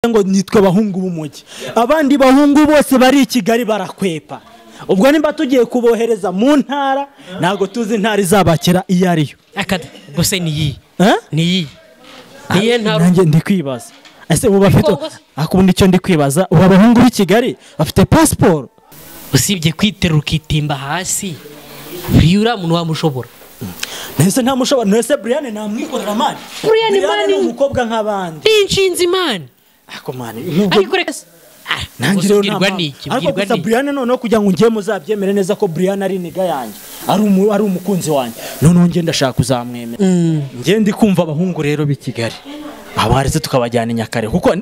Ngo nitwe abahungu b'umujyi, abandi bahungu bose bari i Kigali barakwepa. Ubwo nimba tugiye kubohereza mu ntara, ntabwo tuzi intara izabakira iyo ariyo. Akada gusa ni iyi ni iyi ntara. Nanjye ndi kwibaza, ese ubu bafite akubundi icyo ndi kwibaza, ubu abahungu b'i Kigali bafite passport? Usibye kwiterura ukitimba hasi, uriya muntu wamushobora. Nese ntamushobora, nese Brian namwikorera man. Brian ni umukobwa nk'abandi. Inshinzi man. Ako man, ariko reka nanjye rero ntabwo. Ariko gusa Brian noneho kugira ngo ngiye muzabyemere neza ko Brian ari niga yanjye, ari umukunzi wanjye. Noneho ngiye ndashaka kuzamwemera. Ngiye ndi kumva abahungu rero b'i Kigali. Abaretse tukabajyana i Nyakare, kuko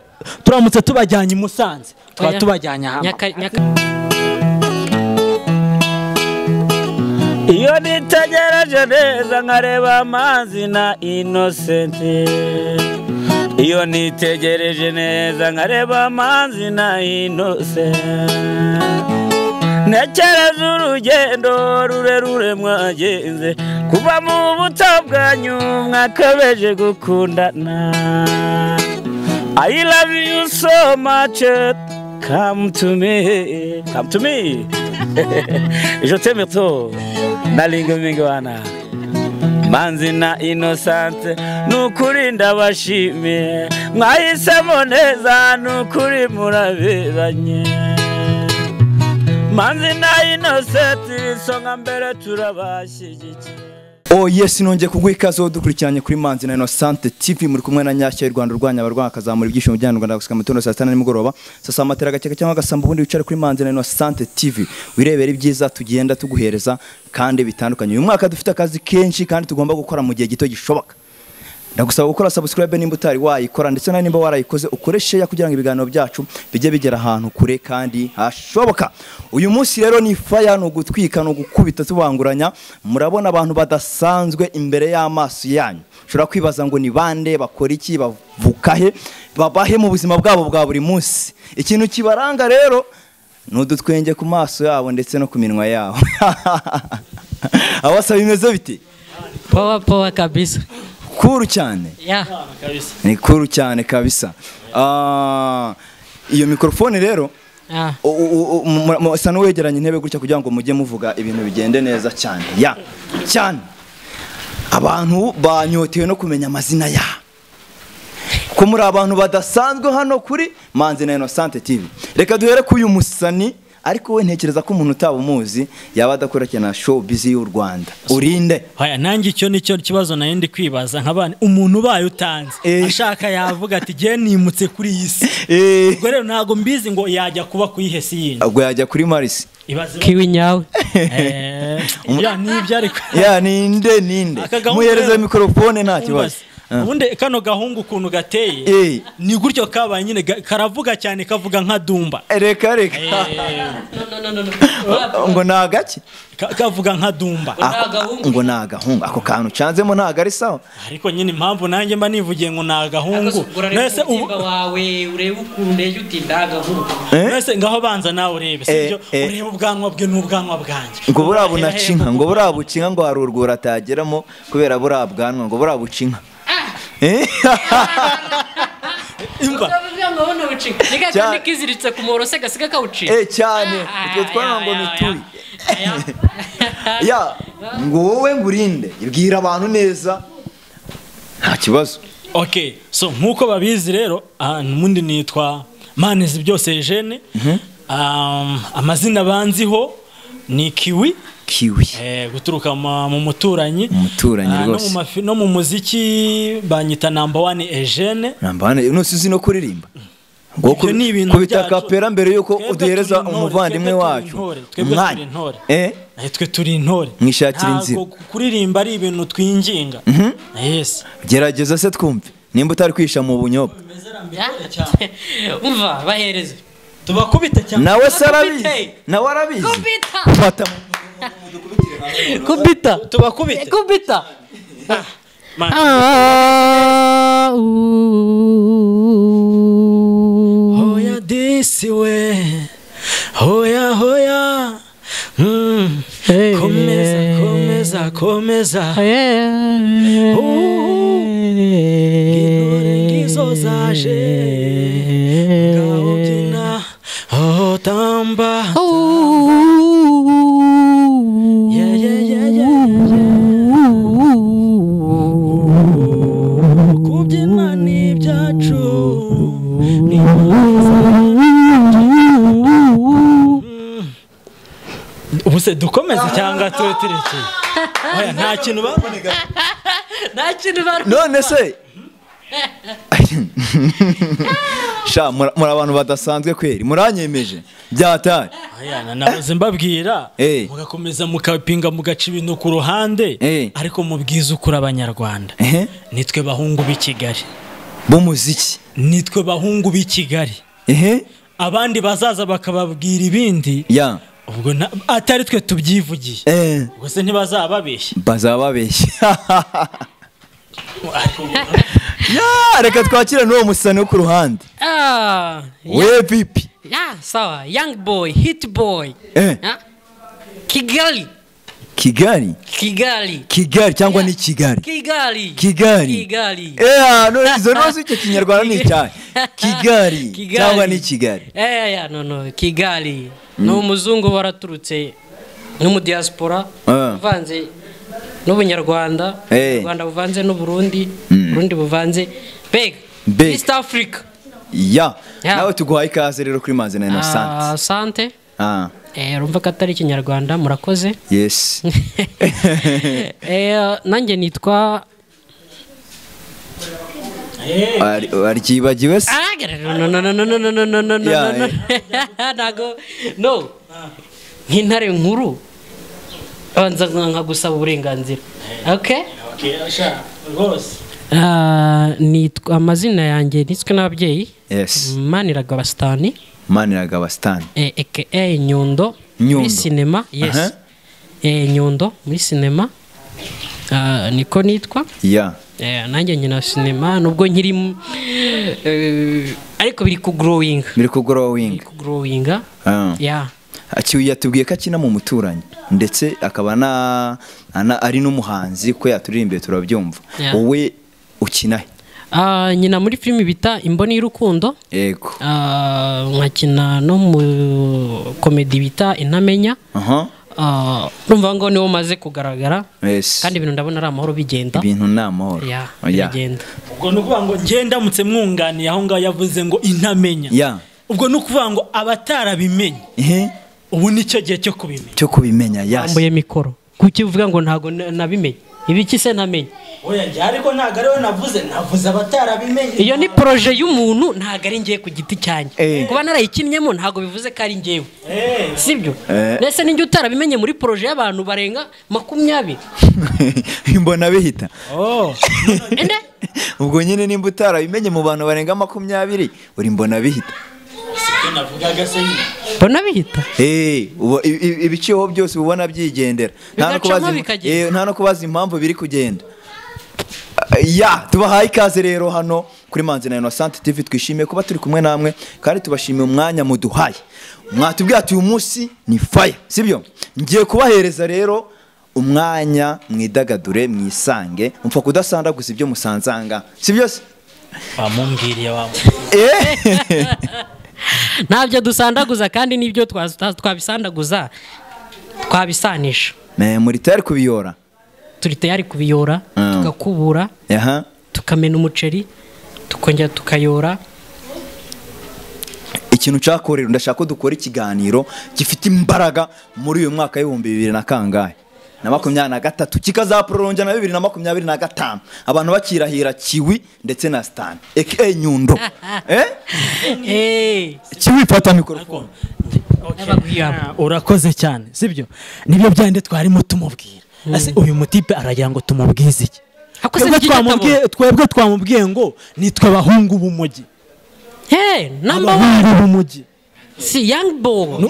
turamutse tubajyanye i Musanze, twaba tubajyanye hamwe. Iyo nitegereje neza nkareba amazi na Innocent. Iyo nitegereje neza nkareba amazi na Innocent. Ntekereza urugendo rurerure mwagenze, kuva mu buto bwanyu mwakabeje gukundana. I love you so much, come to me, come to me. Je t'aime trop, nalingo mingwana. Manzi na Innocent, nukuri ndabashimiye, mwahisemo neza nukuri muraberanye. Manzi na Innocent, isonga mbere turabashyigikiye. Oh yes, nongeye kuguha ikaze dukurikiranye kuri Manzi na Innocent TV, muri kumwe na Nyashya y'u Rwanda urwanya abarwanya akazamura ibyishimo by'u Rwanda gushika mu gitondo saa 6 nimugoroba. Sasa amatera gakeka cyangwa agasamba, ubundi wicare kuri Manzi na Innocent TV wirebera ibyiza tugenda tuguhereza kandi bitandukanye. Uyu mwaka dufite akazi kenshi kandi tugomba gukora mu gihe gito gishoboka. Ndagusaba gukora subscribe nimba utari wayikora, ndetse na nimba warayikoze ukore share kugira ngo ibiganiro byacu bijye bigera ahantu kure kandi hashoboka. Uyu munsi rero ni fire, no gutwika no gukubita tubanguranya. Murabona abantu badasanzwe imbere y'amaso yanyu. Ushobora kwibaza ngo ni bande, bakora iki, bavuka he, babahe mu buzima bwabo bwa buri munsi. Ikintu kibaranga rero ni udutwenge ku maso yabo ndetse no ku minwa yabo. Abasa bimeze biti? Power power kabisa. Kuru cyane. Ni kuru cyane kabisa. Iyo mikrofone rero usa n'uwegeranye intebe gutya kugira ngo mujye muvuga ibintu bigende neza cyane. Ya cyane. Abantu banyotewe no kumenya amazina ya. Ko muri abantu badasanzwe hano kuri Manzi na Innocent TV. Reka duhere ku uyu musani, ariko we ntekereza ko umuntu utabumuzi yaba adakurikirana show busy y'u Rwanda. Urinde. Haya, nanjye icyo nicyo kibazo naye ndi kwibaza nk'abana, umuntu ubaye utanze ashaka yavuga ati je nimutse kuri iyi si. Ubwo rero ntago mbizi ngo yajya kuba kuyihe si yindi. Ubwo yajya kuri Mars. Kiwi nyawe. Ya nibyo ariko. Ya ninde ninde. Muhereze mikrofone nta kibazo. Ubundi kano gahungu ukuntu gateye ni gutyo kabaye nyine, karavuga cyane kavuga nka Dumba. Reka reka. No. Ngo nagaki? Kavuga nka Dumba. Ngo nagahungu. Ako kantu canzemo ntago ari sawa. Ariko nyine impamvu nanjye mba nivugiye ngo nagahungu. Nese uba wawe urebe ukuntu ndeye uti ndagahungu. Nese ngaho banza nawe urebe, sibyo? Urebe ubwanwa bwe n'ubwanwa bwanjye. Ngo burabunacinka, ngo burabucinka, ngo harurwura atageramo kubera burabwanwa, ngo burabucinka. Imba nika kiziritse ku muhoro se gasiga kawucika. Cyane utwo twana ngo nituri. Ya ngo wowe ngurinde ibwira abantu neza nta kibazo. Okay, so nkuko babizi rero, nundi nitwa Manezi byose Eugene. Amazina banziho ni Kiwi. Kiwi. Guturuka mu muturanyi. Umuturanyi rwose. No mu muziki banyita number 1 Eugene. Number 1 no sizi no kuririmba. Ngo kubita kapera mbere yuko uduhereza umuvandimwe wacu. Twebwe turi intore. Twe turi intore. Mwishakira inzira. Kuririmba ari ibintu twinginga. Yes. Gerageza se twumve. Nimba utari kwisha mu bunyobwa. Umva bahereze. Tubakubite cyane. Nawe sarabizi. Nawe arabizi. Kubita. Kubita. Tubakubite. Kubita. Hoya disi we. Hoya hoya. Komeza komeza komeza. Intore ngizo zaje. Ese dukomeze cyangwa tube turekeye? Oya, nta kintu baboneka. Nta kintu barumva. None se sha muri abantu badasanzwe kweri, muranyemeje byatari. Aya nahoze mbabwira mugakomeza mukapinga mugaca ibintu ku ruhande, ariko mubwiza ukuri abanyarwanda. Nitwe bahungu b'i Kigali b'umuziki, nitwe bahungu b'i Kigali. Abandi bazaza bakababwira ibindi, ubwo atari twe tubyivugiye, ubwo se ntibazababeshya? Bazababeshya. Ya, reka twakire n'uwo musani wo ku ruhande. We vipi? Ya, sawa, young boy, hit boy. Kigali. Kigali. Kigali. Kigali cyangwa ni Kigali? Kigali. Kigali. Kigali. No izo no icyo kinyarwanda ni cyahe? Kigali cyangwa ni Kigali? Ya no Kigali. Ni umuzungu waraturutse no mu diaspora uvanze n'ubunyarwanda, Rwanda buvanze n'u Burundi, Burundi buvanze beg East Africa. Ya, nawe tuguhaye ikaze rero kuri Manzi na Innocent. Sante. Urumva ko atari ikinyarwanda, murakoze. Yes. Nanjye nitwa Aryibagiwe se? No. Nago no. Nk'intare nkuru banza nkagusaba uburenganzira. Okay? Okay, sha rwose. Nitwa amazina yanjye nitswe n'ababyeyi. Yes. Maniragaba Stani. Maniragaba Stani. Aka Nyundo muri sinema. Yes. Nyundo muri sinema. Niko nitwa. Yeah. Nanjye nyina sinema nubwo nkiri ariko biri ku growing. Biri ku growing. Biri ku growing. Yeah. Akiwi yatubwiye ko akina mu muturanyi ndetse akaba na ari n'umuhanzi ko yaturirimbiye turabyumva. Wowe ukina he? Nyina muri filimi bita Imboni y'Urukundo. Yego. Nkakina no mu komedi bita Intamenya. Urumva ngo niwo maze kugaragara. Yes. Kandi ibintu ndabona ari amahoro bigenda. Ibintu ni amahoro. Bigenda. Ubwo ni ukuvuga ngo ngenda ndamutse mwunganiye aho ngaho yavuze ngo Intamenya. Ubwo ni ukuvuga ngo abatarabimenye. Ubu nicyo gihe cyo kubimenya. Cyo kubimenya, yes. Ambuye mikoro. Kuki uvuga ngo ntago nabimenye? Ibiki se ntamenye? Oya njye ariko ntago ariwe navuze abatarabimenye. Iyo ni projet y'umuntu ntago ari ngiye ku giti cyanjye. Kuba narayikinnyemo ntago bivuze ko ari ngewe. Sibyo? Nese ninjye utarabimenye muri projet y'abantu barenga 20. Imbona bihita. Ende? Ubwo nyine nimba utarabimenye mu bantu barenga 20 uri mbona bihita. Navugaga se nyine. Mbona bihita? Ibiciho byose ubona byigendera. Nta no kubaza impamvu biri kugenda. Ya, tubahaye ikaze rero hano kuri Manzi na Innocent TV, twishimiye kuba turi kumwe namwe kandi tubashimiye umwanya muduhaye. Mwatubwiye ati uyu munsi ni fire, sibyo? Ngiye kubahereza rero umwanya mwidagadure mwisange, mupfa kudasandaguza ibyo musanzanga, sibyo se? Bamumbwiriye wa. Ntabyo dusandaguza kandi nibyo twabisandaguza twabisanisha. Muri tayari kubiyora? Turi tayari kubiyora, tukakubura, tukamena umuceri, tukongera tukayora. Ikintu cyakorera ndashaka ko dukora ikiganiro gifite imbaraga muri uyu mwaka w'ibihumbi bibiri na kangahe na 23 kikazaprolonja na 2025 abantu bakirahira Kiwi ndetse na Stan aka Nyundo. Kiwi fata microphone. Urakoze cyane, sibyo? Nibyo byande twarimo tumubwira. Ase uyu mutipe aragira ngo tumubwize iki? Twebwe twamubwiye ngo nitwe abahungu b'umujyi. Number 1 b'umujyi. Si young boy.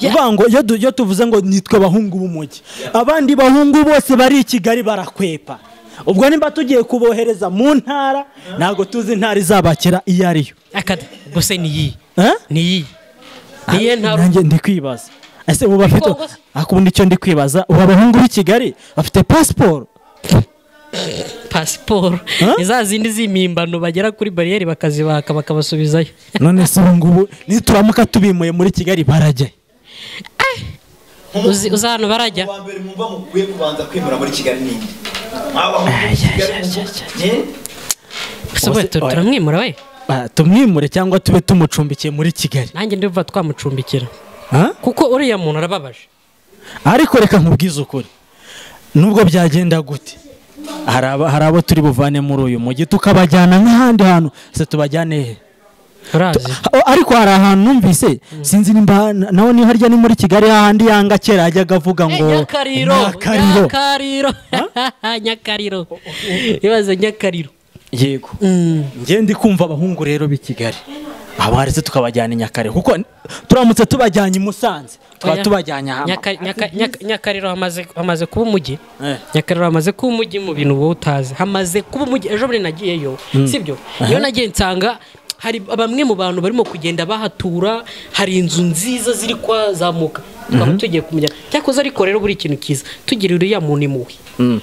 Uvuga ngo iyo tuvuze ngo nitwe abahungu b'umujyi, abandi bahungu bose bari i Kigali barakwepa. Ubwo nimba tugiye kubohereza mu ntara ntago tuzi intara izabakira iyo ariyo. Akada gusa ni iyi. Ni iyi. Niye ntara. Nanjye ndi kwibaza. Ese ubu bafite akubundi icyo ndi kwibaza, ubu abahungu b'i Kigali bafite passport? Passport iza zindi z'imimbano bagera kuri barriere bakazibaka bakabasubizayo. None se ubu ngubu nituramuka tubimuye muri Kigali barajya? Uzi hano barajya? Wa mbere mwumva mukwiye kubanza kwimura muri Kigali ninde? Turamwimura we? Tumwimure cyangwa tube tumucumbikiye muri Kigali? Nanjye ndumva twamucumbikira. Kuko uriya muntu arababaje. Ariko reka nkubwize ukuri, nubwo byagenda gute hari abo turi buvane muri uyu mujyi tukabajyana nk'ahandi hantu. Se tubajyane he? Ariko hari ahantu numvise sinzi nimba naho ni harya ni muri Kigali hahandi yanga kera ajyaga avuga ngo Nyakariro, Nyakariro, Nyakariro, ibaze Nyakariro. Yego, njye ndi kumva abahungu rero b'i Kigali abaretse tukabajyana i Nyakariro, kuko turamutse tubajyanye i Musanze twaba tubajyanye hamwe. Nyakariro hamaze kuba umujyi. Nyakariro hamaze kuba umujyi mu bintu wowe utazi. Hamaze kuba umujyi. Ejo bundi nagiyeyo, sibyo? Iyo nagiye nsanga hari bamwe mu bantu barimo kugenda bahatura, hari inzu nziza ziri kwazamuka, tukaba tugiye kumujyana. Cyakoze ariko rero buri kintu kiza tugira uriya muntu impuhwe,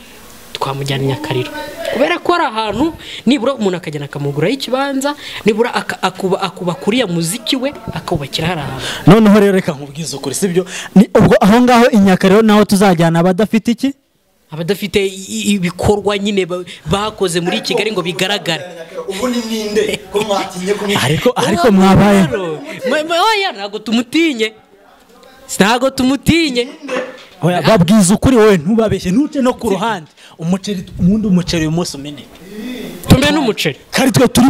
twamujyana i Nyakariro, kubera ko ari ahantu nibura umuntu akagenda akamuguraho ikibanza, nibura akuba kuriya muziki we akubakira hari ahantu. Noneho rero reka nkubwize ukuri, sibyo? Ubwo aho ngaho i Nyakariro naho tuzajyana abadafite iki, abadafite ibikorwa nyine bakoze muri Kigali ngo bigaragare. Ubundi ninde ko mwatinye kumwe? Ariko mwabaye oya, ntago tumutinye, ntago tumutinye. Oya, babwiza ukuri wowe, ntubabeshye, ntuce no ku ruhande. Umuceri ubundi umuceri uyu munsi umeneke, tumbe n'umuceri kari twe turi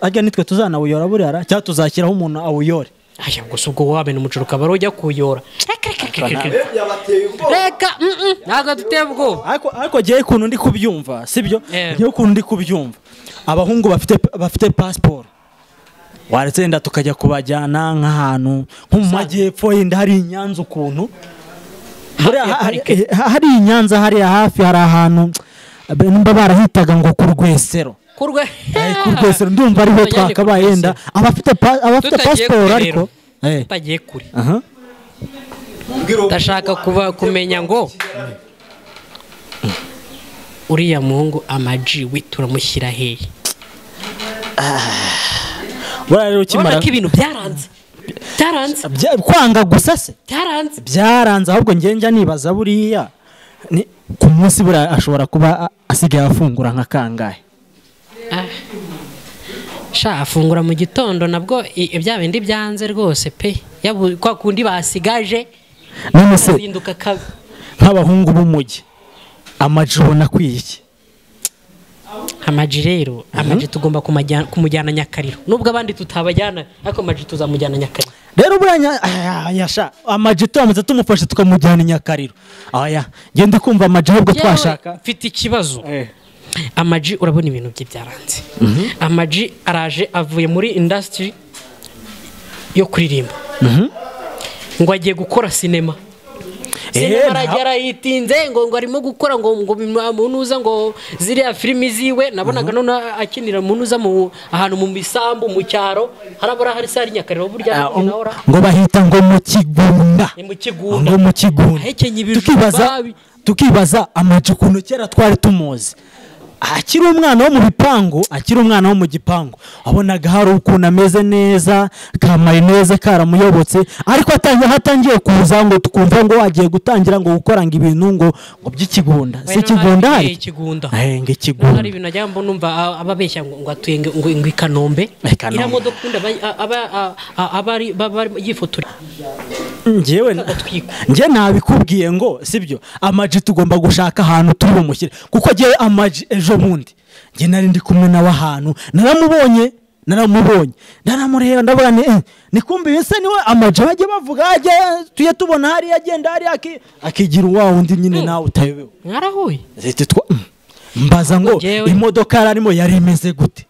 ajya nitwe tuzanawuyora buriya, cyangwa tuzashyiraho umuntu awuyore. Aya gusa ubwo wamena umuceri ukaba ujya kuyora. Reka ntabwo duteye ubwoba. Ariko ngiye ukuntu ndi kubyumva, sibyo? Ngiye ukuntu ndi kubyumva, abahungu bafite passport waretse yenda tukajya kubajyana nk'ahantu nko mu majyepfo, yenda hari i Nyanza ukuntu hari i Nyanza hariya hafi hari ahantu nimba barahitaga ngo ku Rwesero. Ku Rwesero ndumva ariho twakabaye yenda abafite passport. Ariko tutagiye kure, ndashaka kuba kumenya ngo uriya muhungu Amaji we turamushyira hehe? Urabona ko ibintu byaranze, byaranze kwanga gusa se byaranze, byaranze. Ahubwo njye njya nibaza buriya ku munsi buriya ashobora kuba asigaye afungura nka kangahe? Sha afungura mu gitondo nabwo bya bindi byanze rwose pe, kwa kundi basigaje. None se nk'abahungu b'umujyi Amaji ubona akwiye iki? Amaji rero, Amaji tugomba kumujyana Nyakariro, nubwo abandi tutabajyana, ariko Amaji tuzamujyana Nyakariro. Rero buriya yasha Amaji turamutse tumufashe tukamujyana i Nyakariro, aya ngende kumva Amaji ahubwo twashaka. Mfite ikibazo. Amaji urabona ibintu bye byaranze. Amaji araje avuye muri industry yo kuririmba, ngo agiye gukora sinema. Sinema aragera yitinze ngo arimo gukora ngo munuza ngo ziriya filimi ziwe nabonaga none akinira munuza mu ahantu mu misambu mu cyaro harabura hari sari Nyakariro burya ngo bahita ngo mu Kigunda, ngo mu Kigunda. Tukibaza Amaji ukuntu kera twari tumuzi akiri umwana wo mu bipangu, akiri umwana wo mu gipangu, abonaga hari ukuntu ameze neza, ka mayoneze karamuyobotse, ariko hatangiye kuza ngo tukumva ngo agiye gutangira ngo gukora ngo ibintu ngo by'ikigunda. Si ikigunda hari ikigunda, ngo ikigunda hari ibintu ajya mbona numva ababeshya ngo atuye ngo i Kanombe, ira modoka aba ari yifotora. Njye nabikubwiye ngo sibyo, Amaji tugomba gushaka ahantu turi bumushyire, kuko agiye Amaji ejo bundi njye nari ndi kumwe nawe ahantu naramubonye ndaramureba ndavuga ni kumbi se niwe Amaji bajye bavuga ajye tuye tubona hari agenda hari akigira wa wundi nyine nawe utayobewe. Mwarahuye mbaza ngo imodoka yararimo yari imeze gute?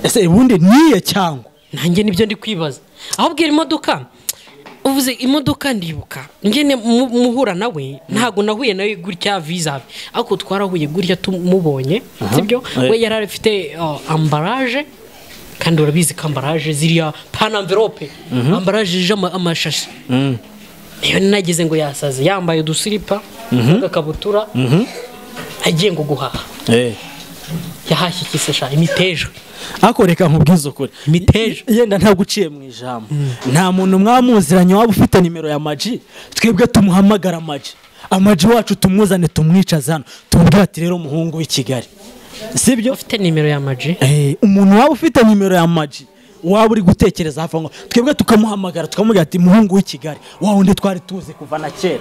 Ese ubundi niye cyangwa nanjye nibyo ndi kwibaza. Ahubwo imodoka uvuze imodoka ndibuka ngene muhura nawe, ntago nahuye nawe gutya visa, ariko twarahuye gutya tumubonye, sibyo? We yari afite ambalage, kandi urabizi ko ambalage ziriya pan envelope, ambalage ije amashashi. Niyo nagize ngo yasaze, yambaye udusiripa n'agakabutura, agiye ngo guhaha. Yahashye ikise sha imiteja. Ariko reka nkubwize ukuri, imiteja yenda ntaguciye mu ijambo, nta muntu mwamuziranye waba ufite nimero ya Amaji, twebwe tumuhamagara Amaji wacu tumuzane tumwicaze hano tumubwire ati rero muhungu w'i Kigali, sibyo? Ufite nimero ya Amaji? Umuntu waba ufite nimero ya Amaji waba uri gutekereza hafi ngo twebwe tukamuhamagara tukamubwira ati muhungu w'i Kigali wa wundi twari tuzi kuva na kera,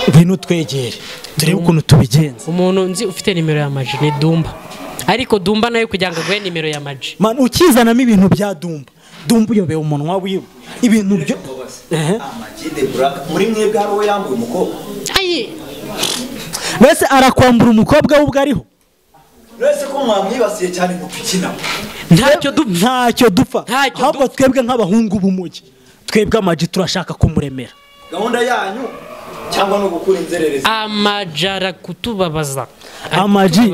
ngwino twegere turebe ukuntu tubigenza. Umuntu nzi ufite nimero ya Ama-G ni Dumba, ariko Dumba nayo kugira ngo aguhe nimero ya Ama-G man ukizanamo ibintu bya Dumba, Dumba uyobeye umunwa wiwe ibintu byo Ama-G The Black muri mwebwe hari uwo yambuye umukobwa? Ayi mbese arakwambura umukobwa we ubwo ariho? Mwese ko mwamwibasiye cyane mu pikina ntacyo dupfa, ahubwo twebwe nk'abahungu b'umujyi twebwe Ama-G turashaka kumuremera. Gahunda yanyu cyangwa no gukura inzererezi? Ama-G arakutubabaza, Ama-G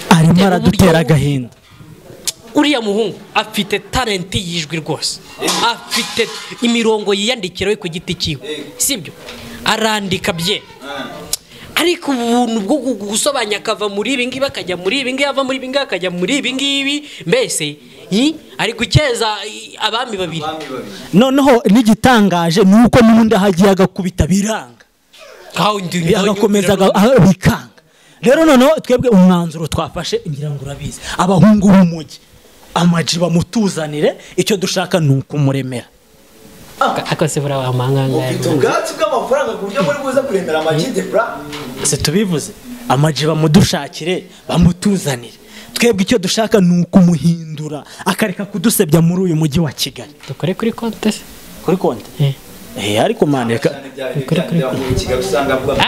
arimo aradutera agahinda. Uriya muhungu afite talenti yijwi rwose, afite imirongo yiyandikira we ku giti cyiwe, sibyo? Arandika bye, ariko ubuntu bwo gusobanya akava muri ibi ngibi akajya muri ibi ngibi, ava muri ibi ngibi akajya muri ibi ngibi, mbese ari gukeza abami babiri. Noneho n'igitangaje ni uko n'ubundi aho agiye agakubita biranga, agakomeza bikanga. Rero noneho twebwe umwanzuro twafashe ngira ngo urabizi, abahungu b'umujyi Ama-G bamutuzanire, icyo dushaka ni ukumuremera. Akose bura amanganga ufite ubwatsi bw'amafaranga ku buryo muri buza kuremera Ama-G The Black? Se tubivuze, Ama-G bamudushakire bamutuzanire, twebwe icyo dushaka ni ukumuhindura akareka kudusebya muri uyu mujyi wa Kigali. Dukore kuri konte se? Kuri konte? Eh, ariko man reka kuri Kigali usanga avuga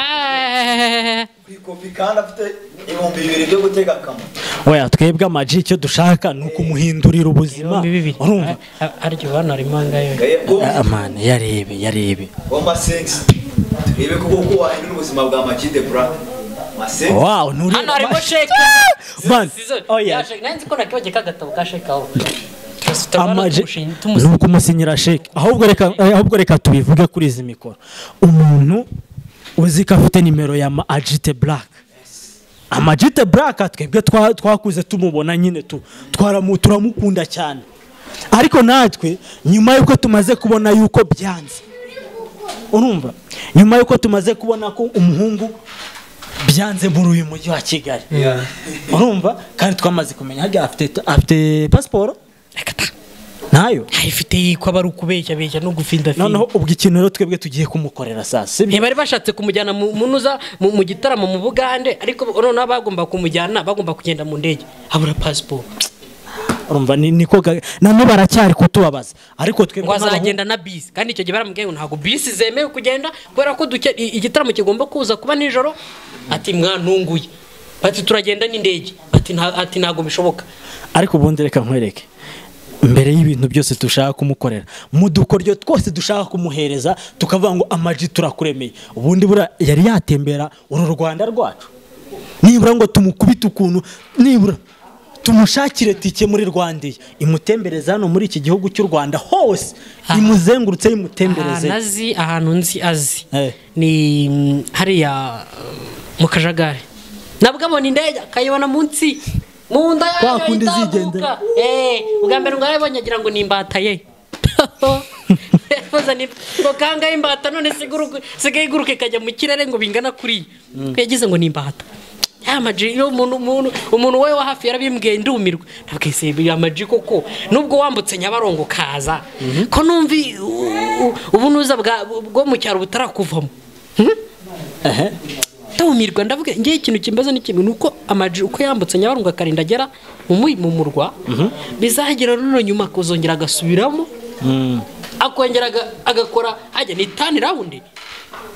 kwikofi kandi afite 2000 byo gutega kamo. Oya twebwe Ama-G icyo dushaka ni ukumuhindurira ubuzima. Urumva aryo bana ari mangayo. Amana yarebe. Bomba 6 turebe ko koko wahindura ubuzima bwa Ama-G The Black. Wow, nuri hano harimo sheke. Man, oya. Nanzi ko nakibaje kagatabo ka sheke aho. Ama-G ni ukumusinyira sheke. Ahubwo reka tubivuge kuri izi mikoro. Umuntu uzi ko afite nimero ya Ama-G The Black, Ama-G The Black twebwe twakuze tumubona nyine turamukunda cyane, ariko natwe nyuma yuko tumaze kubona yuko byanze, urumva nyuma yuko tumaze kubona ko umuhungu byanze muri uyu mujyi wa Kigali, urumva kandi twamaze kumenya harya afite passport nayo ayifite yiko abari ukubeshya beshya no gufinda finda. Noneho ubwo ikintu rero twebwe tugiye kumukorera sasa, ntibari bashatse kumujyana munuza mu gitaramo mu Bugande, ariko noneho bagomba kumujyana bagomba kugenda mu ndege habura passport. Urumva niko nano baracyari kutubabaza, ariko twebwe azagenda na bisi, kandi icyo gihe baramubwiye ngo ntago bisi zemewe kugenda kubera ko igitaramo kigomba kuza kuba nijoro. Ati mwantunguye, bati turagenda n'indege, ati ntago bishoboka. Ariko ubundi reka nkwereke, mbere y'ibintu byose dushaka kumukorera mu dukoryo twose dushaka kumuhereza tukavuga ngo Ama-G turakuremeye, ubundi bura yari yatembera uru Rwanda rwacu, nibura ngo tumukubite ukuntu, nibura tumushakire tike muri Rwandiya imutembereza hano muri iki gihugu cy'u Rwanda hose, imuzengurutse imutembereze. Ahantu ahantu nzi azi ni hariya mu Kajagari, nabwo abona indege akayibona munsi munda yayo itambuka. Ubwa mbere ngo arabonye agira ngo ni imbata ye. Yavuze ni ngo kanga imbata none sigaye iguruka ikajya mu kirere ngo bingana kuri. Yagize ngo ni imbata. Ama-G yo umuntu we wa hafi yarabimbwiye ndumirwa. Nabwise Ama-G koko nubwo wambutse Nyabarongo kaza ko numvi ubunuza bwo mu cyaro butarakuvamo. Ndumirwa ndavuga ngiye ikintu kimbaza ni kimwe nuko Ama-G uko yambutse Nyabarongo akarinda agera mu murwa bizagira runo nyuma kuzongera agasubiramo akongera agakora hajya ni tani round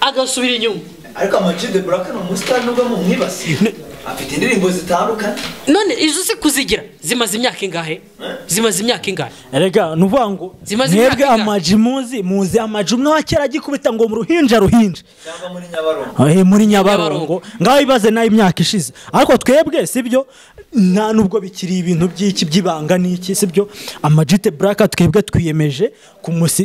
agasubira inyuma. Ariko Ama-G The Black ni umustar nubwo mumwibasiye afite indirimbo zitandukanye, none izo se kuzigira zimaze imyaka ingahe? Zimaze imyaka ingahe? Erega nuvuga ngo mwebwe Ama-G muzi Ama-G umwe wa kera agikubita ngo mu ruhinja cyangwa muri Nyabarongo, muri Nyabarongo ngaho ibaze nayo imyaka ishize. Ariko twebwe sibyo nta nubwo bikiri ibintu by'iki by'ibanga n'iki sibyo, Ama-G The Black twebwe twiyemeje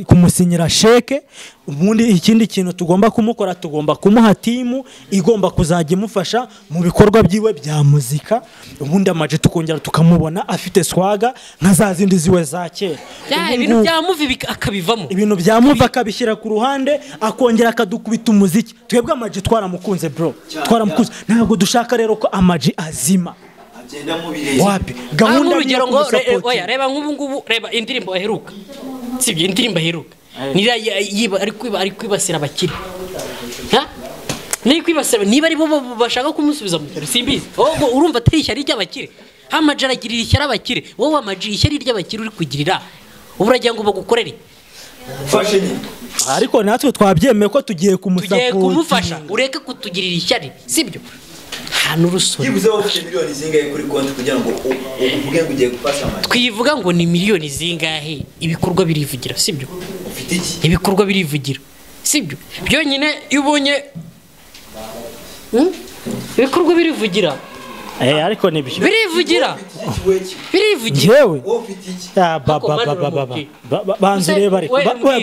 kumusinyira sheke. Ubundi ikindi kintu tugomba kumukora, tugomba kumuha timu igomba kuzajya imufasha mu bikorwa byiwe bya muzika, ubundi Ama-G tukongera tukamubona afite swaga nka za zindi ziwe za kera. Ibintu bya movie akabivamo, ibintu bya movie akabishyira ku ruhande akongera akadukubita umuziki. Twebwe Ama-G twaramukunze bro, twaramukunze. Ntabwo dushaka rero ko Ama-G azima. Wapi gahunda urugero ngo oya reba nk'ubu ngubu reba indirimbo aheruka sibyo indirimbo aheruka nira yiba ari kwibasira abakire ha ni kwibasira niba ari bo bashaka kumusubiza mu cyaro simbizi ahubwo urumva atari ishyari ry'abakire Ama-G aragirira ishyari abakire wowe Ama-G ishyari ry'abakire uri kugirira uragira ngo bagukorere fashe nyine ariko natwe twabyemeye ko tugiye kumusapota kumufasha ureke kutugirira ishyari sibyo hano urusoro yibuze wowe ufite miliyoni zingahe kuri konti kugira ngo uvuge ngo ugiye gufasha Ama-G twivuga ngo ni miliyoni zingahe ibikorwa birivugira sibyo ufite iki ibikorwa birivugira sibyo byonyine iyo ubonye ibikorwa birivugira ariko nibyo birivugira birivugira yewe banzu reba ariko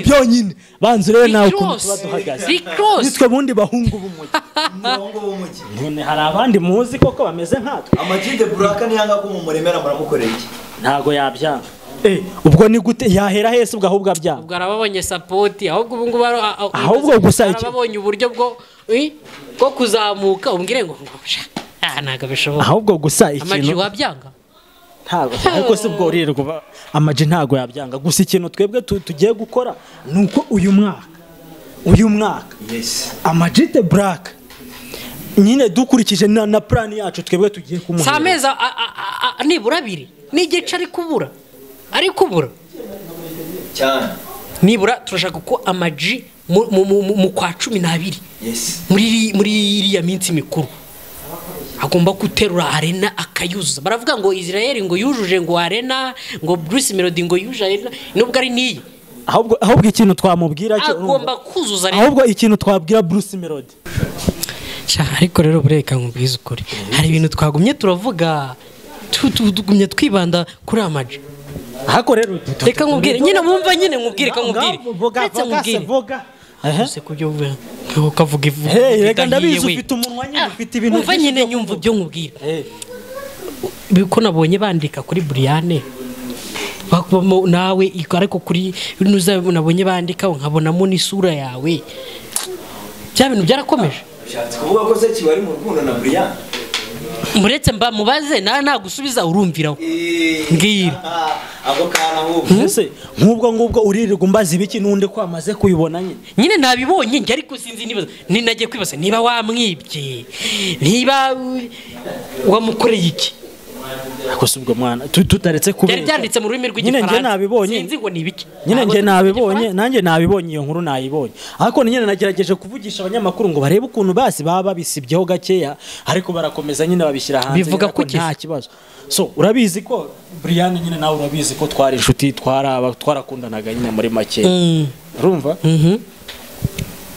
byonyine banzu reba nawe ukuntu tuba duhagaze nitwe bundi bahungu b'umujyi none hari abandi muzi koko bameze nkatwe Ama-G The Black niyanga ko mumuremera muramukorera iki ntago yabyanga ubwo ni gute yahera hese ubwo ahubwo abyanga ubwo arababonye support ahubwo ubu ngubu ahubwo gusa arababonye uburyo bwo kuzamuka umbwire ngo ntabwo bishoboka ahubwo gusa ikintu Ama-G wabyanga ntabwo ariko si ubwo urirwa Ama-G ntabwo yabyanga gusa ikintu twebwe tugiye gukora ni uko uyu mwaka Ama-G The Black nyine dukurikije na plan yacu twebwe tugiye kumuha si amezi nibura abiri n'igice ari kubura cyane nibura turashaka ko Ama-G mu kwa 12 muri iriya minsi mikuru agomba guterura arena akayuzuza baravuga ngo Israel ngo yujuje ngo arena ngo Bruce Melody ngo yuje arena nubwo ari niye ahubwo ikintu twamubwira cyo agomba kuzuza arena ahubwo ikintu twabwira Bruce Melody ariko rero bureka nkubwize ukuri hari ibintu twagumye turavuga tugumye twibanda kuri Ama-G ariko rero reka nkubwire nyine wumva nyine nkubwire ka nkubwire vuga ese kubyo ukavuga ivuga reka ndabizi ufite umunwa nyine ufite ibintu umva nyine nyumva ibyo nkubwira ko nabonye bandika kuri Brianne nawe ariko kuri nabonye bandika nkabonamo n'isura yawe bya bintu byarakomeje ushatse kuvuga ko se kiba ari mu rukundo na Brianne muretse mba mubaze nawe nagusubiza urumviraho mbwira ako kana ahubwo ese nk'ubwo ngubwo uririrwa umbaza ibiki n'undi ko amaze kuyibona nyine nyine nabibonye njye ariko sinzi niba ninagiye kwibaza niba wamwibye niba wamukoreye iki ariko si ubwo mwana tutaretse kubera byari byanditse mu rurimi rw'igifaransa nyine njye nabibonye sinzi ngo ni ibiki nyine njye nabibonye nanjye nabibonye iyo nkuru nayibonye ariko nyine nagerageje kuvugisha abanyamakuru ngo barebe ukuntu basi baba babisibyeho gakeya ariko barakomeza nyine babishyira hanze bivuga ko nta kibazo so urabizi ko Brianne nyine nawe urabizi ko twari inshuti twarakundanaga nyine muri make urumva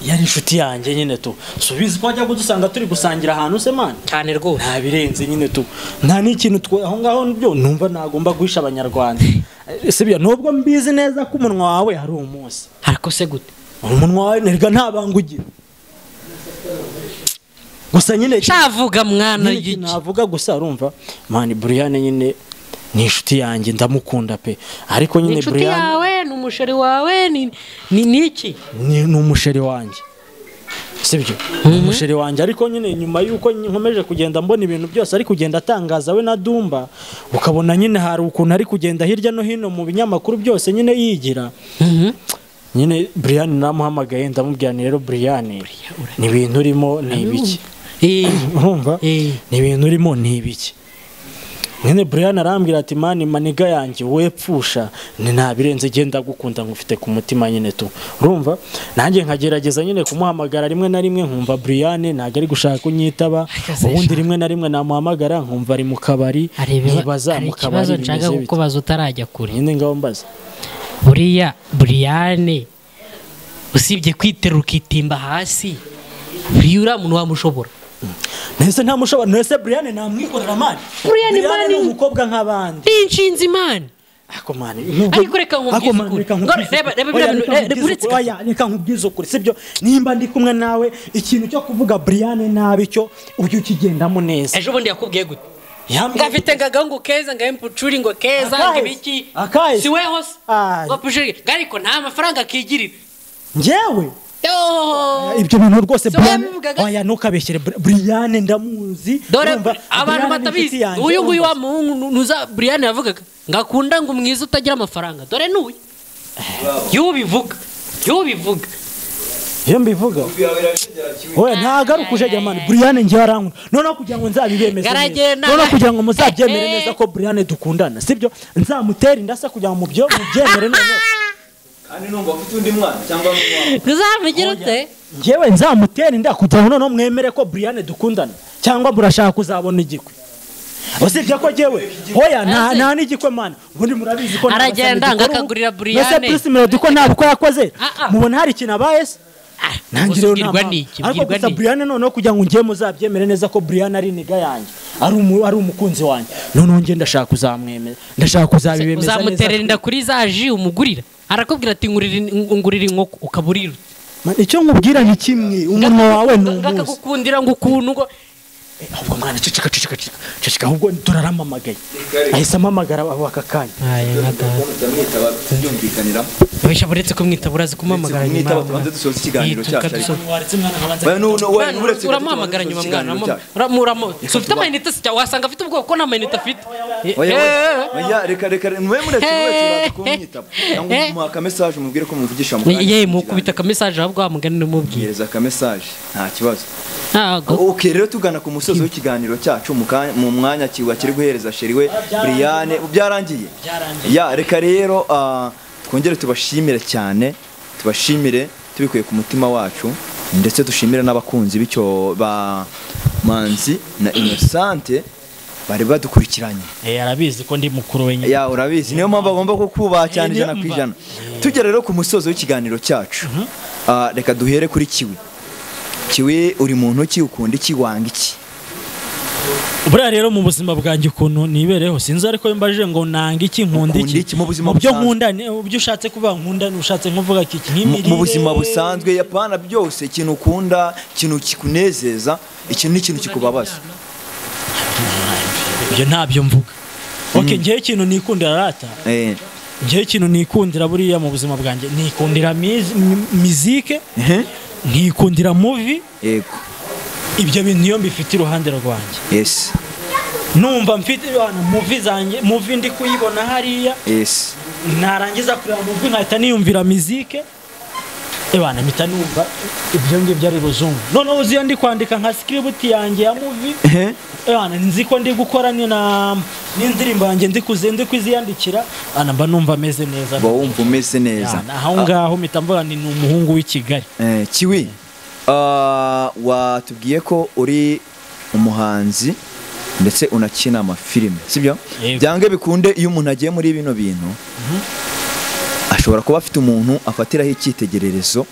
yari inshuti yanjye nyine tu subizi ko wajya kudusanga turi gusangira ahantu se man cyane rwose nta birenze nyine tu nta n'ikintu aho ngaho byo numva nagomba guhisha abanyarwanda sibyo nubwo mbizi neza ko umunwa wawe hari umunsi ariko se gute umunwa wawe nerega nta banga ugira gusa nyine cyavuga mwana iki navuga gusa urumva man Brianne nyine ni inshuti yanjye ndamukunda pe ariko nyine Brianne inshuti yawe ni umusheri wawe ni iki ni umusheri wanjye sibyo umusheri wanjye ariko nyine nyuma yuko nkomeje kugenda mbona ibintu byose ari kugenda atangaza we na Dumba ukabona nyine hari ukuntu ari kugenda hirya no hino mu binyamakuru byose nyine yigira nyine Brianne namuhamagaye ndamubwira ni rero Brianne ni ibintu urimo ni ibiki urumva ni ibintu urimo ni ibiki nyine Brian arambwira ati mani maniga yanjye wepfusha ni ntabirenze genda gukunda ngufite ku mutima nyine tu urumva nanjye nkagerageza nyine kumuhamagara rimwe na rimwe nkumva Brian ntago ari gushaka kunyitaba ubundi rimwe na rimwe namuhamagara nkumva ari mu kabari nkibaza mu kabari nshaka kukubaza utarajya kure nyine ngaho mbaza buriya Brian usibye kwiterura ukitimba hasi buriya uriya muntu wamushobora Nese ntamushobora nese Brian namwikorera mani Brian ni umukobwa nk'abandi inshinzi mani ako mani ariko reka nkubwize ukuri reba reka nkubwize ukuri sibyo nimba ndi kumwe nawe ikintu cyo kuvuga Brian nabi cyo ujye ukigendamo neza ejo bundi yakubwiye gute ngafite ngagahungu keza nga mpucuri ngo keza ngo ibiki si we hose ngo pucuri ariko nta mafaranga akigirira njyewe Ibyo bintu rwose Brian, oya ntukabeshyere Brian ndamuzi. Dore abantu batabizi uyu nguyu wa muhungu nuza Brian yavugaga ngakunda ngo umwiza utagira amafaranga, dore n'uyu yubivuga iyo mbivuga oya ntagaruka uje man Brian ngiye arankunda. Noneho kugira ngo nzabibemeze, noneho kugira ngo muzabyemere neza ko Brian dukundana, sibyo? Nzamutera indasa kugira ngo mubyemere noneho. Kandi numva ufite undi mwana cyangwa n'umwana uzamugira ute? Njyewe nzamutera inda kugira ngo noneho mwemere ko Brian dukundana, cyangwa murashaka kuzabona igikwe? Usibye ko jewe hoya nta n'igikwe man, ubundi murabizi ko aragenda ngakagurira Brian. Ese Bruce Melody ko ntabwo yakoze, mubona hari ikintu abaye se? Nanjye rero ariko gusa Brian noneho kugira ngo ngiye muzabyemere neza ko Brian ari niga yanjye, ari umukunzi wanjye, noneho ngiye ndashaka kuzamwemeza, ndashaka kuzabibemeza neza. Uzamuterera inda kuri za ji umugurira, arakubwira ati ngurira inkoko ukaburira. Icyo nkubwira ni kimwe, umunwa wawe ni umuzi. Ngakagukundira ngo ukuntu ngo ahubwo mwana ceceka ceceka, ahubwo turaramamagaye. Ahise amamagara aka kanya. Oya buretse kumwita burazi kumamagara nyuma. Tubanze dusoza ikiganiro cyacu. Uramuhamagara nyuma mwana. Uramuramo. So ufite amayinite se wasanga afite ubwoko ko nta mayinite afite. Oya reka mwe muretse uraza kumwita. Cyangwa umuha aka message umubwire ko muvugisha mu kanya. Ye mukubita aka message ahubwo wamugane n'umubwire. Yereza aka message nta kibazo. Okay rero tugana ku musozo w'ikiganiro cyacu mu mwanya kiwa kiri guhereza sheri we Brian byarangiye. Ya reka rero twongere tubashimire cyane, tubashimire tubikuye ku mutima wacu, ndetse dushimire n'abakunzi b'icyo ba Manzi na Innocente bari badukurikiranye. Arabizi ko ndi mukuru wenyine. Ya urabizi, niyo mpamvu agomba kukubaha cyane 100%. Tugere rero ku musozo w'ikiganiro cyacu. Reka duhere kuri Kiwi. Kiwi uri muntu ki, ukunda iki, wanga iki? Buriya rero mu buzima bwanjye ukuntu nibereho sinzi, ariko mbaje ngo nanga iki nkunda iki mu buzima byo nkunda, byo ushatse kuvuga nkunda ushatse nkuvuga iki nk'imirire mu buzima busanzwe yapana byose, ikintu ukunda, ikintu kikunezeza, ikintu n'ikintu kikubabaza. Ibyo ntabyo mvuga. Okay, ngiye ikintu nikundira rata. Ngiye ikintu nikundira buriya mu buzima bwanjye, nikundira muzike, nikundira movie. Yego. Ibyo bintu iyo mbifite iruhande rwanjye. Yes. Numva mfite abantu movie zanjye, movie ndi kuyibona hariya. Yes. Narangiza kureba movie nkahita niyumvira muzike. Ebana mpita numva ibyo ngibyo ari ruzungu. Noneho uzi iyo ndi kwandika nka script yanjye ya movie. Ebana nzi ko ndi gukora ni na n'indirimbo yanjye ndi kuziyandikira, ana mba numva meze neza. Ba wumva umeze neza. Aho ngaho mpita mvuga ni umuhungu w'i Kigali. Kiwi. Watubwiye ko uri umuhanzi ndetse unakina amafilime, sibyo? Byange bikunde iyo umuntu agiye muri bino bintu ashobora kuba afite umuntu afatiraho icyitegererezo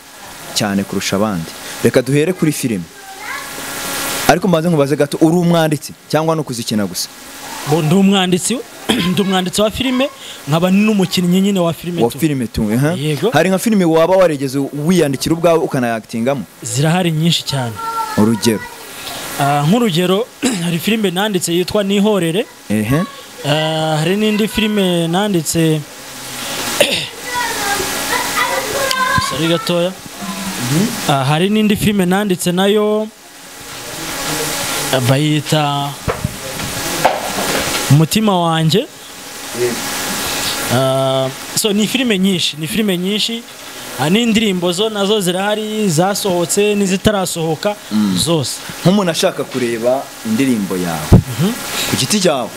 cyane kurusha abandi. Reka duhere kuri filime, ariko mbanze nkubaze gato, uri umwanditsi cyangwa no kuzikina gusa? Ndi umwanditsi, ndi umwanditsi wa filime, nkaba n'umukinnyi nyine wa filime. Wa filime tu. Hari nka filime waba waregeze wiyandikira ubwawe ukanayakitingamo? Zirahari nyinshi cyane. Urugero? Nk'urugero hari filime nanditse yitwa Nihorere. Hari n'indi filime nanditse sorry gatoya. Hari n'indi filime nanditse nayo bayita Umutima wanjye. So ni filime nyinshi, ni filime nyinshi, n'indirimbo zo nazo zirahari zasohotse n'izitarasohoka zose. Nk'umuntu ashaka kureba indirimbo yawe ku giti cyawe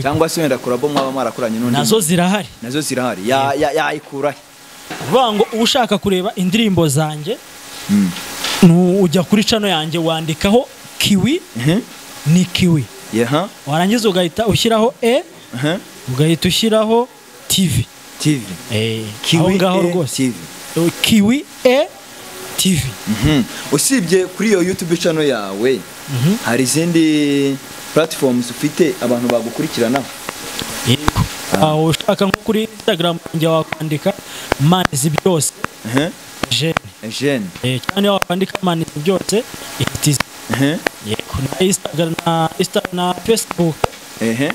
cyangwa se wenda collabo mwaba mwarakoranye n'undi, nazo zirahari, nazo zirahari, yayikura he? Uvuga ngo ushaka kureba indirimbo zanjye ujya kuri channel yanjye wandikaho Kiwi, ni Kiwi. Warangiza ugahita ushyiraho E, ugahita ushyiraho TV. TV. Kiwi ngaho rwose. Kiwi E TV. Usibye kuri iyo YouTube channel yawe, hari izindi platforms ufite abantu bagukurikiranaho? Yego. Ushaka nko kuri Instagram njye wakwandika Manizi byose. Jeune. Jeune. Cyane wakwandika Manizi byose ihitize. Yego, na Instagram na Facebook.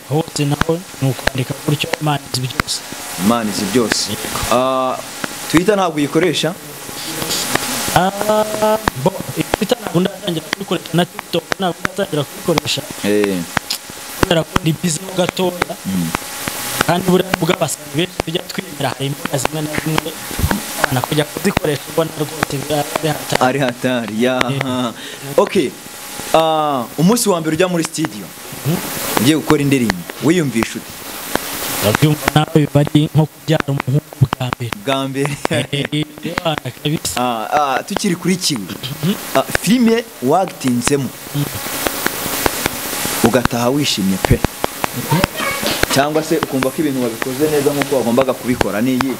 Hose naho nukwandika gutyo Manizi byose. Manizi byose. Twitter ntabwo uyikoresha? Bo Twitter ntabwo ndatangira kubikoresha, na TikTok ntabwo ndatangira kubikoresha kubera ko ni busy ho gatoya. Kandi buriya nubwo abasazi benshi tujya twemera, hari imbuga zimwe na zimwe abana kujya kuzikoresha ubona rwose biri hatari. Ari hatari ya. Okay, umunsi wa mbere ujya muri studio ugiye gukora indirimbo wiyumvisha ute? Urabyumva nawe, biba ari nko kubyara umuhungu bwa mbere. Bwa mbere. Abana kabisa. Tukiri kuri Kiwi, filime wagitinzemo ugataha wishimye pe, cyangwa se ukumva ko ibintu wabikoze neza nk'uko wagombaga kubikora, ni iyi?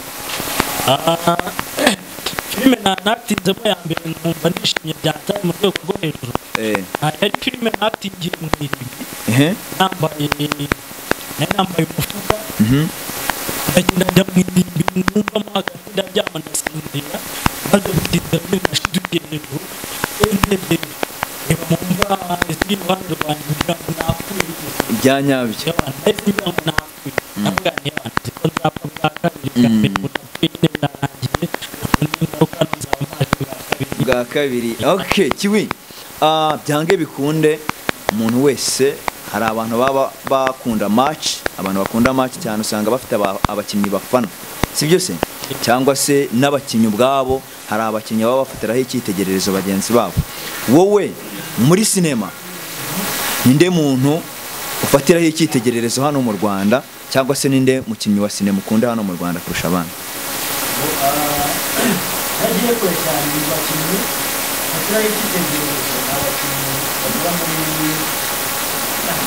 Filime natinzemo ya mbere nkumva nishimye byataye mu rwego rwo hejuru, yari filime natingiye mu irimbi. Nambaye, nari nambaye umufuka, ndagenda njya mu irimbi, numvamo hagati ndaryama ndasinzira. Maze gutinda filime nashidukiye hejuru, ndebye reba mu mva ziri iruhande rwanjye kugira ngo napfuye. Bya nyabyo. Nahise ngira ngo napfuye, ndavuga nti nzi ko nzapfa bwa kabiri, bwa mbere ubu napfuye nyine birarangiye, ubu ningaruka nzaba mpaje bwa kabiri. Bwa kabiri. Okay, Kiwi, byange bikunde umuntu wese, hari abantu baba bakunda match, abantu bakunda match cyane usanga bafite abakinnyi bafana, si byo se? Cyangwa se n'abakinnyi ubwabo, hari abakinnyi baba bafatiraho icyitegererezo bagenzi babo. Wowe muri sinema ninde muntu ufatiraho icyitegererezo hano mu Rwanda, cyangwa se ninde mukinnyi wa sinema ukunda hano mu Rwanda kurusha abandi? Nagiye kure cyane mu bakinnyi batiraho icyitegererezo, ni abakinnyi bagera muri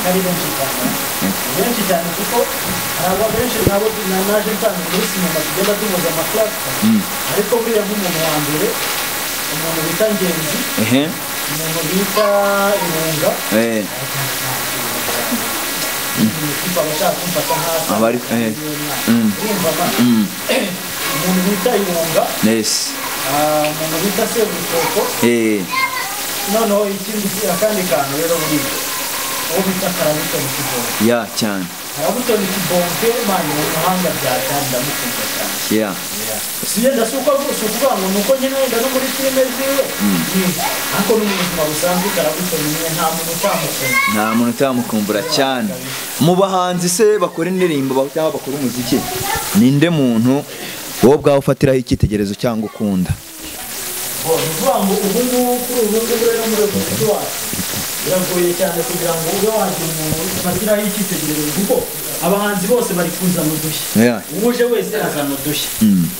ari benshi cyane, benshi cyane, kuko hari aba benshi nabo naje nsanga muri sinema tugenda tunoza amakaragita. Ariko buriya nk'umuntu wa mbere, umuntu bita Ngenzi, umuntu bita Irunga, ikipe abashaka kumfata hasi urumva umuntu bita Irunga, umuntu bita Seburikoko. Noneho ikindi, akandi kantu rero, buriya uwo bita Karabutoni Kibonke. Ya cyane. Karabutoni Kibonke man ni umuhanga byatari, ndamukunda cyane. Si yenda si uko si ukuvuga ngo ni uko nyine wenda no muri filime ziwe ni, ariko no mu buzima busanzwe Karabutoni nyine nta muntu utamukunda. Nta muntu utamukumbura cyane. Mu bahanzi se bakora indirimbo cyangwa bakora umuziki, ninde muntu wowe ubwawe ufatiraho icyitegererezo cyangwa ukunda? Bo, ni ukuvuga ngo ubu ngubu, kuri ubu ngubu rero muri uyu muziki wacu biragoye cyane kugira ngo ube wagira umuntu ufatiraho icyitegererezo, kuko abahanzi bose bari kuzana udushya. Uje wese azana udushya,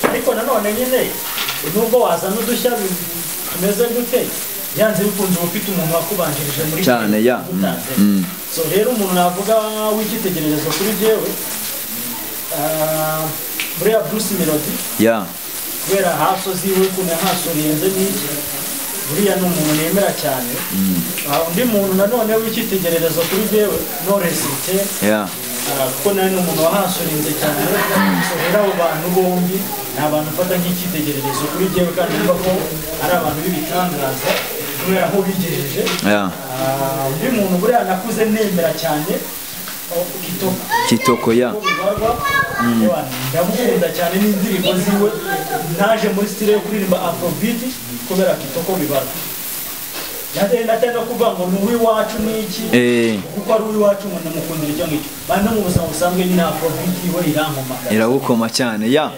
ariko nanone nyine nubwo wazana udushya tumeze gute, byanze bikunze uba ufite umuntu wakubanjirije muri Cyane, ya. ugutanze. So rero umuntu navuga w'icyitegererezo kuri jyewe, buriya Bruce Melody, kubera haso ziwe, ukuntu yahasuriyenze n'iki, buriya ni umuntu nemera cyane. Undi muntu nanone w'icyitegererezo kuri jyewe, Knowless Butera, kuko nawe ni umuntu wahasurinze cyane. So rero abo bantu bombi ni abantu mfata nk'icyitegererezo kuri jyewe, kandi numva ko ari abantu b'ibitangaza kubera aho bigejeje. Undi muntu buriya nakuze nemera cyane, Kitoko. Kitoko, ya. Bibarwa. Ndamukunda cyane n'indirimbo ziwe. Naje muri style yo kuririmba afrobeat kubera Kitoko Bibarwa. Natari no kuvuga ngo ni uw'iwacu n'iki, kuko ari uw'iwacu ngo ndamukundira icyo ngicyo. Bandi no mu buzima busanzwe nyine afrobeat iwe irankomaka. Iragukoma cyane ya.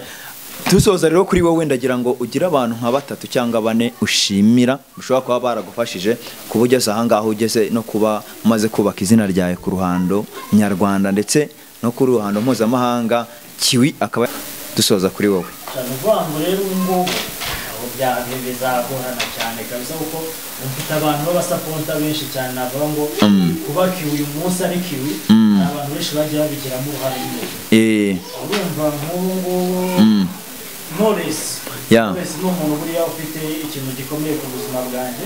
Dusoza rero, kuri wowe ndagira ngo ugire abantu nka batatu cyangwa bane ushimira ushobora kuba baragufashije kuba ugeze ahangaha ugeze, no kuba umaze kubaka izina ryawe ku ruhando nyarwanda ndetse no ku ruhando mpuzamahanga. Kiwi akaba dusoza kuri wowe. Cyane, uvuga ngo rero ubu ngubu aho bizagorana cyane kabisa, kuko mfite abantu b'abasupporter benshi cyane. Navuga ngo kuba Kiwi uyu munsi ari Kiwi, hari abantu benshi bagiye babigiramo uruhare nyine. Urumva nk'ubu ngubu Knowless, Knowless ni umuntu buriya ufite ikintu gikomeye ku buzima bwanjye.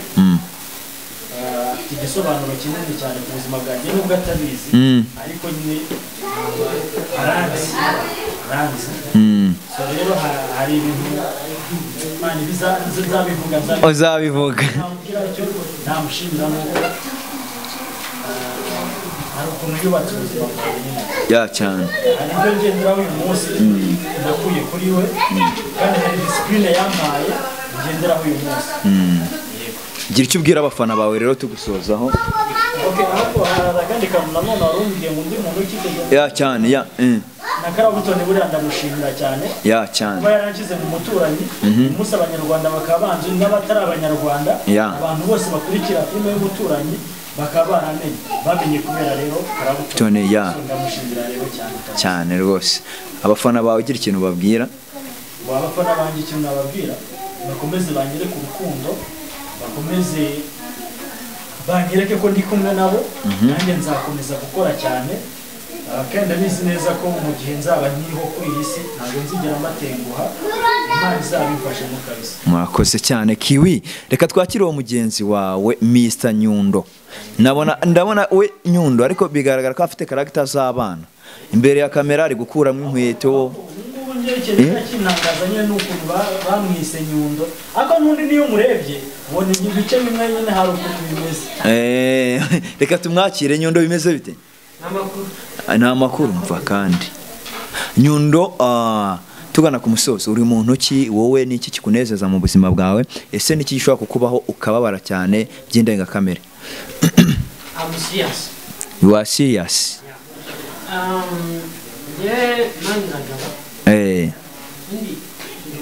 Afite igisobanuro kinini cyane ku buzima bwanjye nubwo atabizi, ariko nyine aranzi, aranzi. So rero hari ibintu man nzabivuga, nzabivuga. Uzabivuga. Namubwira icyo namushimira nuko hari ukuntu yubatse ubuzima bwanjye nyine. Ya cyane. Hari ibyo ngenderaho uyu munsi nakuye kuri we, kandi hari discipline yampaye. tugenderaho uyu munsi. Gira icyo ubwira abafana bawe rero tugusozaho. Okay, ariko hari akandi kantu nanone wari umbwiye ngo undi muntu w'icyitegererezo. Ya cyane ya. Na Karabutoni buriya ndamushimira cyane. Ya cyane. Kuba yaranshyize mu muturanyi, umunsi abanyarwanda bakaba banzi n'abatari abanyarwanda, abantu bose bakurikira filime y'umuturanyi bakaba baramenye, bamenye kubera rero Karabutoni. Ya. Ndamushimira rero cyane. Cyane rwose. Abafana bawe ugira ikintu babwira? Abafana banjye ikintu nababwira, bakomeze banyereke urukundo, bakomeze banyereke ko ndi kumwe nabo, nanjye nzakomeza gukora cyane. Kandi ndabizi neza ko mu gihe nzaba nkiriho kuri iyi si ntabwo nzigera mbatenguha, Imana izabimfashemo kabisa. Mwakoze cyane Kiwi. Reka twakire uwo mugenzi wawe Mr Nyundo. Ndabona we Nyundo ariko bigaragara ko afite character z'abana. Imbere ya kamera ari gukuramo inkweto. Kintangaza nyine n'ukuntu bamwise Nyundo, ariko n'undi niyo umurebye ubona ibice bimwe nyine hari ukuntu bimeze. Reka tumwakire Nyundo, bimeze bite? Nta makuru mva kandi. Nyundo, tugana ku musozo, uri muntu ki wowe n'iki kikunezeza mu buzima bwawe? Ese n'iki gishobora kukubaho ukababara cyane by'indengakamere? I'm serious. You are serious. Yeah, manzagaba. Ndi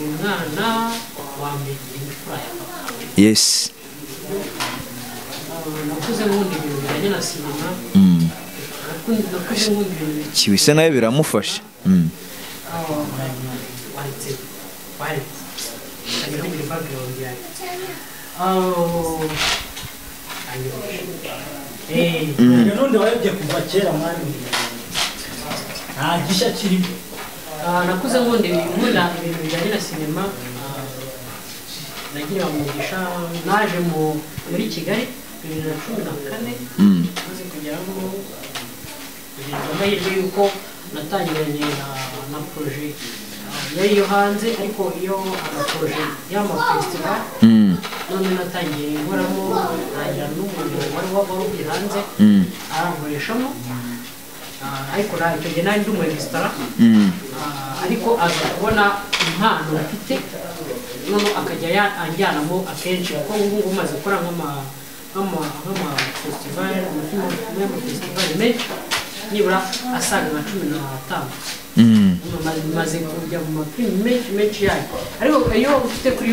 umwana wa mbere imfura ya papa. Yes. Nakuze nkunda ibintu bijyanye na sinema. Nakuze nkunda ibintu Kiwise nayo biramufasha. Nundi wayobye kuva kera mwami. Nta gishya kirimo. Nakuze nkunda ibintu bijyanye na sinema. Nagira umugisha naje muri Kigali 2014, maze kugeramo amahirwe yuko natangiranye na projet yari iyo hanze, ariko iyo amaprojet y'amafestival none natangiye nkoramo, ntangira n'umuntu wari wari hanze arankoreshamo, ariko icyo gihe nari ndi umu extra, ariko aza kubona impano mfite none akajya anjyanamo akenshi, kuko ubu ngubu maze gukora nk'ama festival, amafestival menshi nibura asaga nka 15. Maze kujya mu mafilimi menshi menshi yayo, ariko iyo ufite kuri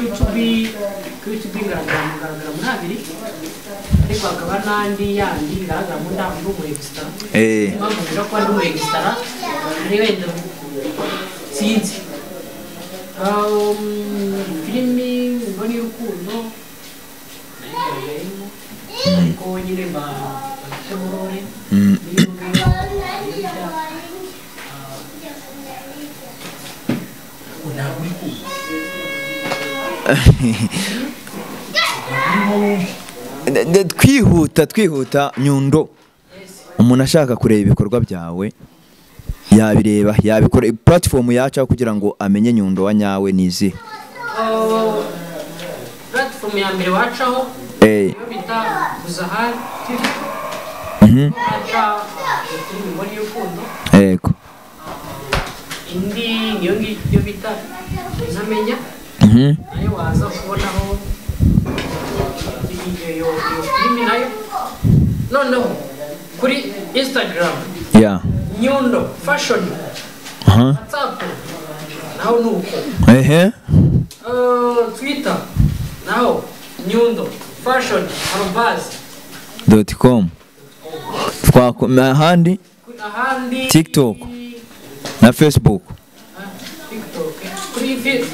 YouTube ngaragara muri abiri, ariko hakaba n'andi yandi ngaragara mu ndi umu extra. Impamvu ngira kuba ndi umu extra ari wenda sinzi. Filimi mboni y'urukundo nayigaragayemo, ariko nyine bafite murore Twihuta Nyundo, umuntu ashaka kureba ibikorwa byawe yabireba, yabikora platform yacu kugira ngo amenye Nyundo wa nyawe nizi. Platform ya mbere wacaho iyo bita Buzahari TV. Waca filimi mboni y'urukundo. Yego. Indi niyo ngiyo bita Ntamenya. Nayo waza kubonaho iyo filimi nayo. Noneho kuri Instagram. Yeah. Nyundo Fashion. WhatsApp naho nuko. Twitter naho Nyundo Fashion @.com. Ahandi TikTok na Facebook. TikTok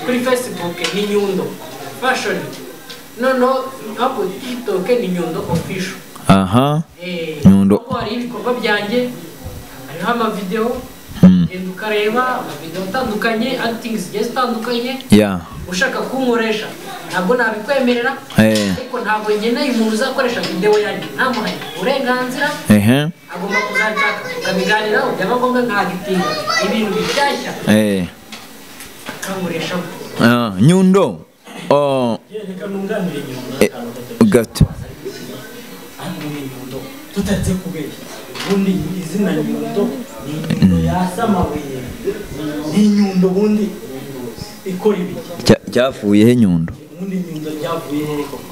kuri Facebook ni Nyundo Fashion. No hapo TikTok ni Nyundo Official. Aha. Nyundo. Hari ibikorwa byanjye, hariho ama video, genda ukareba ama video atandukanye, acting zigiye zitandukanye. Yeah. Ushaka kunkoresha ntabwo nabikwemerera, ariko ntabwo ngeneye umuntu uzakoresha video yanjye ntamuhaye uburenganzira. Agomba kuzanshaka tukabiganiraho, byaba ngombwa nkagitinga ibintu bishyashya. Akankoresha. Nyundo. Reka nunganire Nyundo gato. Tutatse kubeshya. Ubundi izina Nyundo ni Nyundo yasamabuye. Ni Nyundo bundi ikora ibiki. Cyavuye he Nyundo? Ubundi Nyundo ryavuye hehe koko?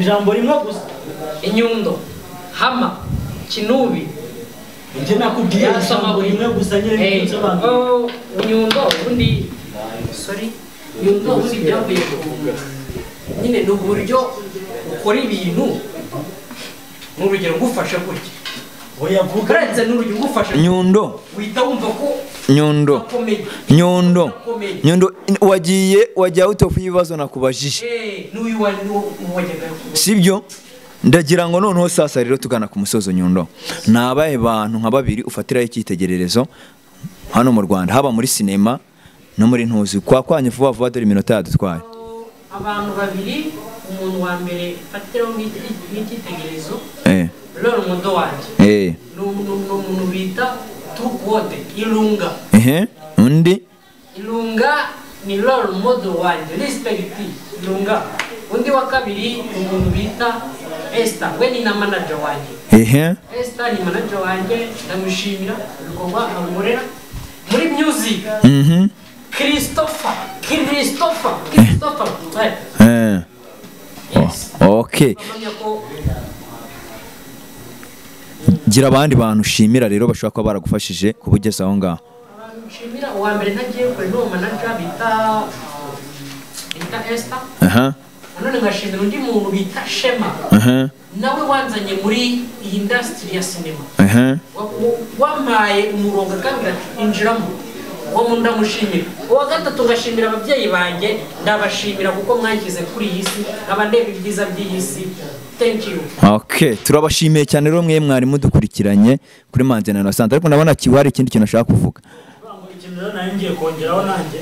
Ijambo rimwe gusa. Inyundo, hama, kinubi. Njye nakubwiye ijambo rimwe gusa nyine nsobanura. Nyundo ubundi sorry, Nyundo ubundi byavuye ku nyine ni uburyo ukora ibintu. N'urugero ngufashe gutya. Oya vuga. Urenze n'urugero ngufashe. Nyundo. Uhita wumva ko Nyundo. Nyundo. Nyundo wagiye wajya out of ibibazo nakubajije. N'uyu wajyaga. Sibyo? Ndagira ngo noneho sasa rero tugana ku musozo Nyundo. Nabaye bantu nka babiri ufatiraho icyitegererezo hano mu Rwanda, haba muri sinema no muri ntuzi. Kwa kwanye vuba vuba dore iminota yadutwaye. Abantu babiri, umuntu wa mbere fatiraho nk'icyitegererezo. Rero umudo wanjye. Ni umuntu bita Tukwode Ilunga. Undi Ilunga ni role model wanjye, respect Ilunga. Undi wa kabiri umuntu bita Esther, we ni na manager wanjye. Esther ni manager wanjye, ndamushimira ibikorwa ankorera muri music. Christopher. Yes. Okay. Gira abandi bantu ushimira rero bashobora kuba baragufashije kubugeza aho ngaho. Nshimira uwa mbere ntagiye kure n'uwo manager bita Esther. Nanone ngashimira undi muntu bita Shema. Nawe wanzanye muri iyi industry ya cinema. Wampaye umurongo akambwira ati injiramo. Uwo muntu ndamushimira. Uwa gatatu ngashimira ababyeyi banjye, ndabashimira kuko mwangize kuri iyi si, nkaba ndeba ibyiza by'iyi si. Thank you. Okay, turabashimiye cyane rero mwe mwari mudukurikiranye kuri Manzi na Innocent. Ariko ndabona kiwari ikindi kintu ashaka kuvuga. Ikintu rero nari ngiye kongeraho nanjye.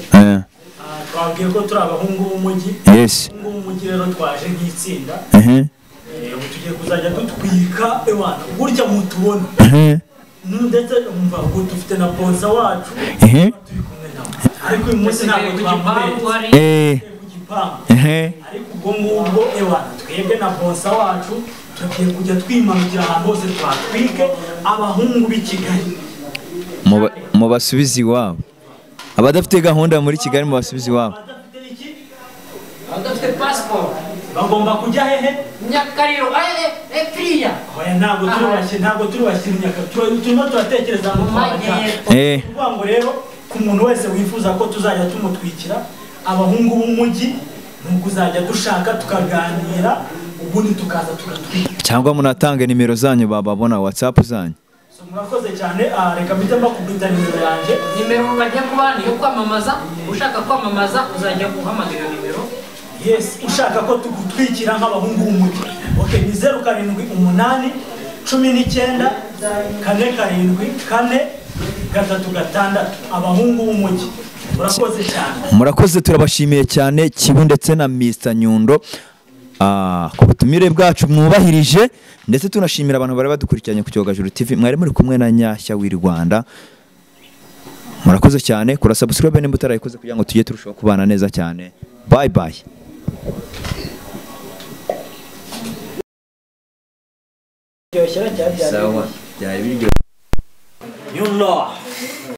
Twabwiye ko turi abahungu b'umujyi. Yes. Abahungu b'umujyi rero twaje nk'itsinda. Ubu tugiye kuzajya dutwika ewana burya mutubona. Ndetse umva ngo dufite na ponsa wacu. Turi kumwe nawe. Ariko uyu munsi ntabwo twamubere. Ariko ubwo ngubwo ewana twebwe na bonsa wacu tugiye kujya twimanukira ahantu hose twatwike abahungu b'i Kigali. Mu basubizi wabo. Abadafite gahunda muri Kigali mu basubizi wabo. Abadafite passport bagomba kujya hehe? Nyakariro Priya. Oya ntabwo turi bashyira Nyakariro. Turimo turatekereza mu majyepfo. Kuvuga ngo rero ku muntu wese wifuza ko tuzajya tumutwikira abahungu b'umujyi nukuzajya dushaka tukaganira ubundi tukaza tugatwika. Cyangwa munatange nimero zanyu bababona WhatsApp zanyu. So murakoze cyane, reka mpite mbakubita nimero yanjye. Nimero bajya kuba niyo kwamamaza, ushaka kwamamaza uzajya guhamagara nimero. Yes, ushaka ko tugutwikira nk'abahungu b'umujyi. Okay, ni 0 7 8 19 4 7 4 3 6 abahungu b'umujyi. Murakoze cyane. Murakoze, turabashimiye cyane Kibu ndetse na Mr Nyundo ku butumire bwacu mwubahirije, ndetse tunashimira abantu bari badukurikiranye ku Cyogajuru TV. Mwari muri kumwe na Nyashya w'i Rwanda. Murakoze cyane, kora subscribe nimba utarayikoze kugira ngo tujye turushaho kubana neza cyane. Bye bye. Sawa, byari biryoshye. Nyundo.